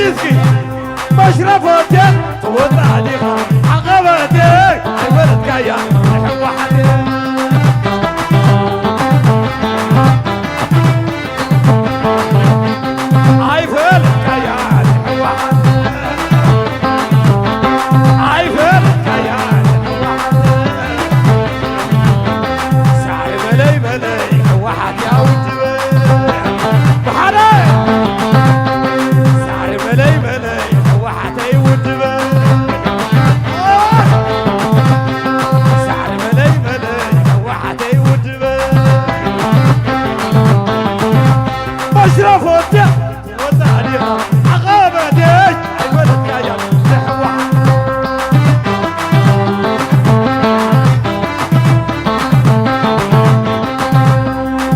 እስኪ መሽረፈቴ ትወጣ ዲኻ ዓቐበቴ ኣይፈለጥካያ ንሕወሓቴ ኣይፈለጥካያ ንሕወሓት ኣይፈለጥካያ ንሕወሓት ሳዕሪ በለይ በለይ ሕወሓት ያውድበ ብሓደ ሳዕሪ በለይ በለይ ሕወሓተይ ውድበ ሳዕሪ በለይ በለይ ሕወሓተይ ውድበ መሽረፎቴ ወጣ ዲኻ ዓቐበቴ ኣይፈለጥካያ ንሕወሓት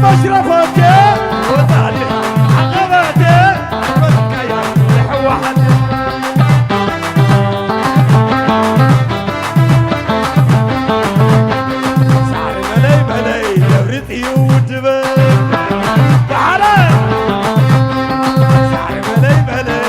መሽረፎቴ ወጣ ዲኻ ዓቐበቴ ኣይፈለጥካያ ንሕወሓት ሳዕሪ በለይ በለይ ደብሪጽ እዩ ውድበ ብሓደ ሳዕሪ በለይ በለይ